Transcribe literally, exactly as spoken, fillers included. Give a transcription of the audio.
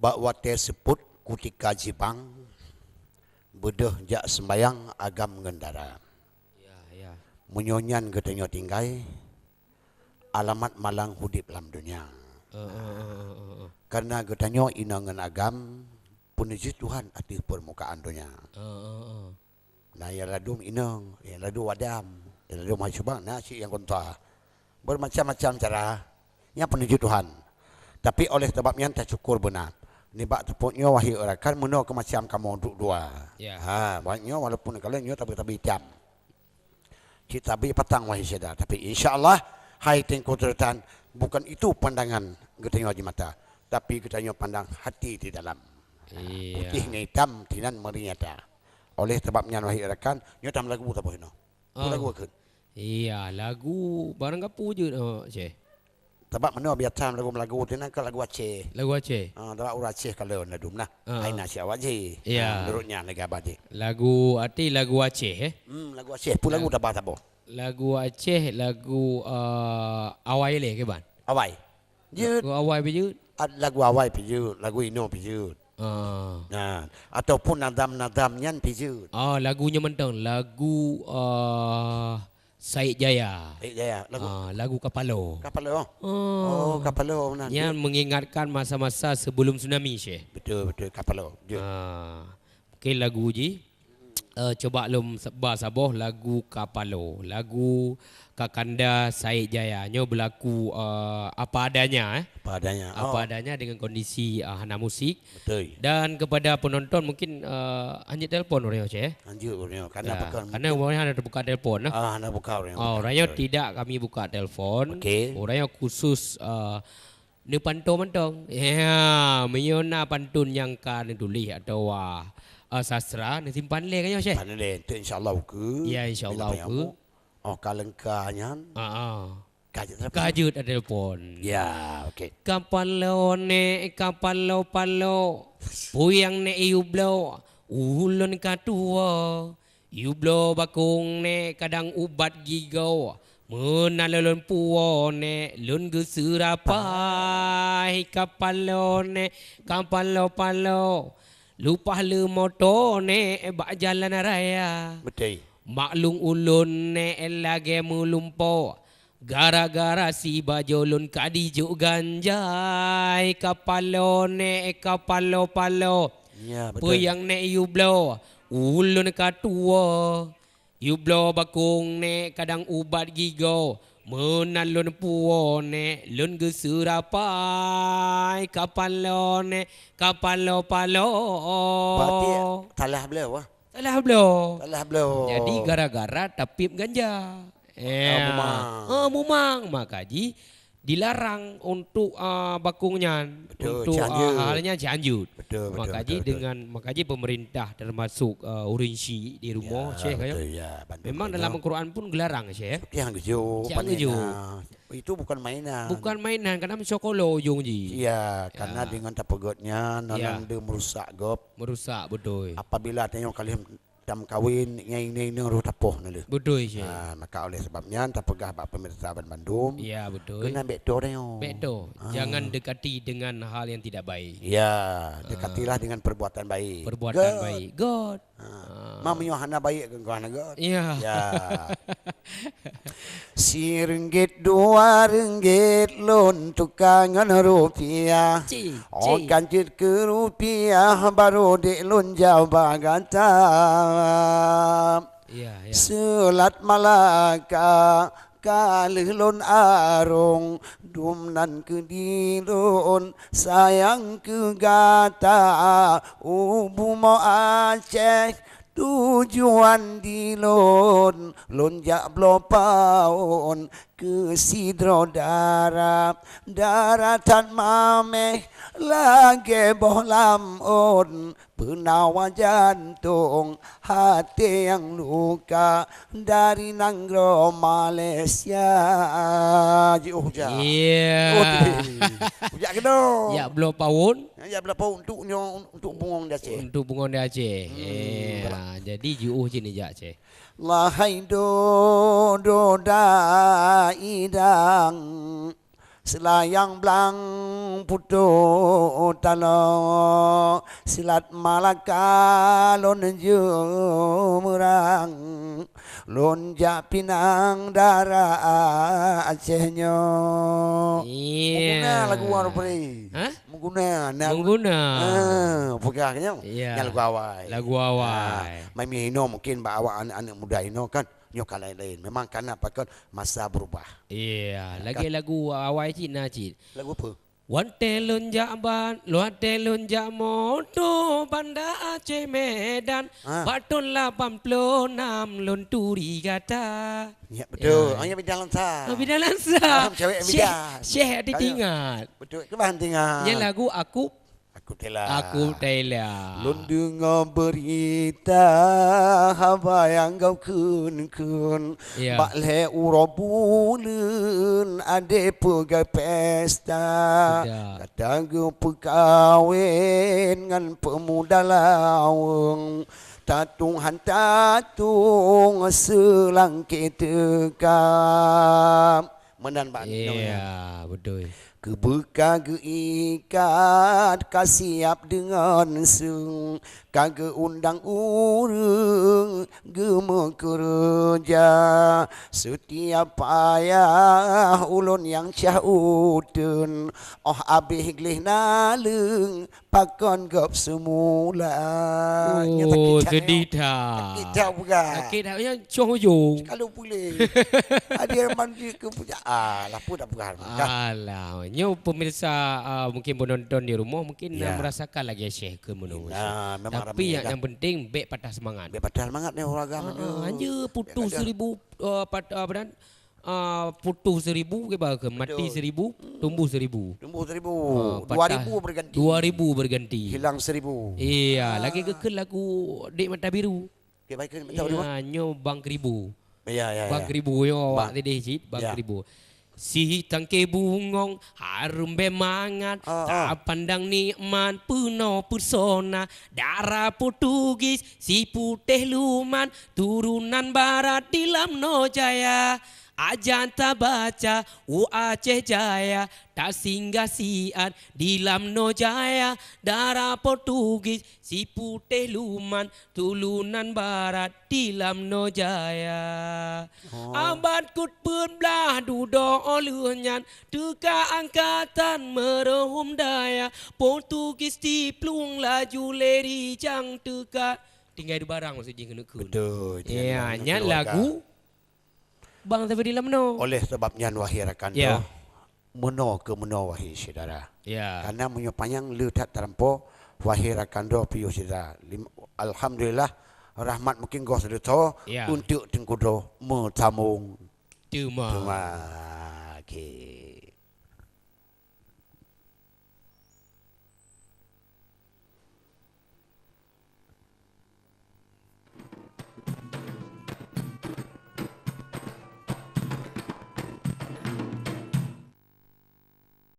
Bak watée seupôt kutika jibang, beudôh jak seumbayang agam ngon dara. Ya, ya. Meunyoe nyan geutanyoe tinggai, alamat malang udeb lam donya. Heeh, heeh, heeh, heeh. Karena geutanyoe inong ngon agam peuneujeuet Tuhan ateueh peurmukaan donya. Heeh, heeh. Na nyang ladum inong, nyang ladum adam, nyang ladum hai subang, na cit nyang kontra. Bermacam-macam cara nyang peuneujeuet Tuhan. Tapi oleh sabab nyan tasyukur beuna. Nibak teupôt nyoe wahai rakan, meunoe keu macam kamoe duek dua. Ya. Ha, buet nyoe walaupun ka lheueh nyoe tabi-tabi itam. Cit tabi patang wahai syedara. Tapi insya Allah, hai Teungku Sultan, bukan itu pandangan geutanyoe di mata, tapi geutanyoe pandang hati di dalam. Iya. Putih ngon itam, tinan meuri nyata. Oleh sabab nyan wahai rakan, nyoe tam lagu saboh inoe. Oh. Lagu akheun. Iya, lagu barang gapu jeuet, oh, Syeh. Sabab meunoe biasa lagu-lagu tinan ka lagu Aceh. Lagu Aceh. Ah, sabab ureueng Aceh kalau na dum nah. Ah. Hai na siapa je? Iya. Ah, menurutnya lagi apa je? Lagu, arti lagu Aceh, eh? Hmm, lagu Aceh. Pun lagu Lag-, tabah saboh. Lagu Aceh, lagu, eh, awai lé ke ban? Awai. Jeuet. Lagu awai pih jeuet? Ad-, lagu awai pih jeuet, lagu inoe pih jeuet. Ah. Nah, ataupun nadam-nadam nyan pih jeuet. Oh, lagu nyan mantong, lagu, eh, Said Jaya. Said Jaya, lagu Ah, lagu Kapalo. Kapalo. Oh. Oh, Kapalo, nah. Nyan mengingatkan masa-masa sebelum tsunami, Syeh. Betul, betul, Kapalo. Jeuet. Ah. Mungkin lagu ji. Eh, cuba lom se-, ba saboh lagu Kapalo, lagu Kakanda Said Jaya. Nyoe berlaku, eh, apa adanya, eh. Apa adanya. Apa Oh. adanya dengan kondisi, eh, hana musik. Betul. Dan kepada penonton mungkin, eh, hanjeuet telepon ureueng nyoe, Syeh, eh. Hanjeuet ureueng nyoe, karena Ya, pekan karena mungkin ureueng nyoe hana terbuka telepon, eh. Ah, hana buka ureueng nyoe. Oh, ureueng nyoe Betul. tidak kami buka telepon. Okey. Ureueng nyoe khusus, eh, Neupantoe mantong. Ya, meunyoe na pantun nyang ka neutuléh atawa, ah, sastra, neusimpan lé ka nyoe, Syeh? Simpan lé, tu insya Allah ukeue. Ya, insya Allah ukeue. Oh, ka leungka nyan. Ah, ah. Ka jeuet telepon. Ka jeuet telepon. Ya, okey. Kapalo nek, kapalo-palo, puyang nek yublo, ulôn ka tuwoe. Yublo bakong nek kadang ubat gigoe, meunan lôn puwoe nek lôn geuseurapa. Hai kapalo nek, kapalo-palo, lupah leumoto nek bak jalan raya. Beutôi. Maklum ulôn nek lagée meulumpo, gara-gara sibajoe lôn ka dijok ganja. Hai kapalo nek, kapalo-palo, Ya, betul. Puyang nek yublo, ulôn ka tuwoe. Yublo bakong nek kadang ubat gigoe, meunan lôn puwoe nek lôn geuseurapa. Hai kapalo nek, kapalo-palo. Berarti salah bloe, wah. Salah bloe. Salah bloe. Jadi gara-gara tapiep ganja. Ah, Ya. mumang. Ah, mumang. Maka ji dilarang untuk, ah, bakong nyan, Betul, untuk, ah, cianjut. hal nyan cianjut. Betul, betul, Maka ji betul, betul. dengan, maka ji pemerintah termasuk, ah, ureueng syik di rumoh, Ya, Syeh, betul, ya. ya. Bantu Memang banyak. dalam Al-Quran pun geularang, Syeh. Yang tujuh, Yang tujuh. panenah. Itu bukan mainan. Bukan mainan, karena meusokolo ujong ji. Ya, karena Ya. dengan tapeugötnya, Ya. nanang dia merusak gop. Merusak, betul. Apabila tengok kalian tam kawin, ngai inong-inong roh tapoh na lheueh. Beutôi, Syeh. Ha, maka oleh sebab nyan tapeugah bak pemirsa bandum, Ya, beutôi. keunan bèk toe tanyoe. Bèk toe. Ha. Jangan dekati dengan hal yang tidak baik. Ya, dekatilah Ha. dengan perbuatan baik. Perbuatan Göt. baik. Göt. Ha. Ha. Ma meunyoe hana baik keu hana göt. Ya. Ya. Siringgit dua ringgit lôn tuka ngon rupiah. Ci, Oh, ci. kan jeuet keu rupiah baru dek lôn jawa gata. Ya, ya. Seulat Malaka ka lheueh lôn arong, dum nan keu di lôn sayang keu gata. U bumoe Aceh tujuan di lôn, lôn jak bloe paon keu sidroe dara, dara that mameh lagèe boh lamon, peunawa jantong, haté nyang luka dari nanggroe Malaysia. Jiôh jak. Iya. Oh, tu. Jak keunoe. Jak bloe paon. Jak bloe paon untuk nyoe, untuk bungong di Aceh. Untuk bungong di Aceh. Hmm, Eh, betul. ha, jadi jiôh cit neujak Aceh. Lahai dodo daidang, Seulayang blang putôh tanoh, silat Malaka lôn jeumeurang. Lôn jak pinang dara Aceh nyoe. Iya. Meuguna lagu awai nyoe. Hah? Meuguna. Nah, meuguna. Ah, peugah nyoe. Iya. Nyan lagu awai. Lagu awai. Ah, mami inoe mungkin bak awak aneuk-aneuk muda inoe kan, nyoe ka laén-laén. Memang kana pakon masa berubah. Iya, ya, lagi kan? Lagu awai cit na cit. Lagu apa? Watèe lôn jak ban, watèe lôn jak moto Banda Aceh Medan, ah, bak thôn lapan ploh nam lôn turi gata. Ya, betul. Ya. Oh, ya, bidang lansa. Oh, bidang lansa. Ah, cewek Syekh, bidang. Syekh Adi Tinggal. Betul, ke bahan tinggal. Ya, lagu Aku, Aku Tela. Aku Tela. Lôn deungoe beurita haba nyang gob kheun-kheun. Ya. Bak lhèe uroe buleuen adé peugah pesta. Sudah. Gata geupeukawen ngon peumuda laweueng. Tatueng han tatueng seulangké teuka. Meunan bak nyoe. Iya, beutôi. Keubeuka geuikat ka siap deungon seung, ka geuundang ureueng geumeukeureuja. Seutiap payah ulôn nyang cah uteuen, óh abéh gleh naleueng pakon gob seumula. Oh, nyan sakét that sedih nyoe. That. Sakét that peugah. Sakét that nyan cong ujong. Kalau puléh. Ada yang mandi ke punya. Ah, lah pun dah peugah. Alah, nyoe pemirsa, ah, mungkin penonton di rumah mungkin, ya, merasakan lagi Syekh ke menurut. Nah, memang. Tapi ramai yang, kan, yang penting bek patah semangat. Bek patah semangat ni orang agama tu. Ah, hanya putus. Bek patah. Seribu, ah, pat-, apa dan? Ah, putus seribu ke baka, mati. Betul. Seribu, tumbuh seribu. Tumbuh seribu. Ah, dua ribu patah, berganti. Dua ribu berganti. Hilang seribu. Iya, ah, lagi ke, ke lagu Dek Mata Biru. Okey, baik, ke Mata Biru. Iya, nyoe Bang Keribu. Iya, iya, Bang, iya. Keribu, yo, awak tadi cit, Bang, ya, Keribu. Si tangke bungong, hareuem bée mangat, ah, ah, tapandang nikmat, peunoh peusona, darah Portugis, si putéh luman, turunan barat di Lamno Jaya. Ajan tabaca u Aceh Jaya, tasinggah siat di Lamno Jaya, darah Portugis, si putéh luman, turunan barat di Lamno Jaya. Oh. Abad keuteupeuet blah dudoe óh lheueh nyan, teuka angkatan meuruhom daya, Portugis tiplueng laju lé rijang teuka. Tinggai dua barang maksud jih keuneuk kheun. Betul. Ya, tinggai dua barang nyan keuneuk lagu. Bang Safidi Lamno. Oleh sebab nyan, wahai rakan, ya, droe, meunoe keu meunoe, wahai syedara. Ya. Karena meunyoe panyang le that tarampo, wahai rakan droe, piôh syedara. Lim-, alhamdulillah, rahmat mungkin goh seudeutoe, ya, untuk teungku droe meutamong. Teuma. Teuma. Okey.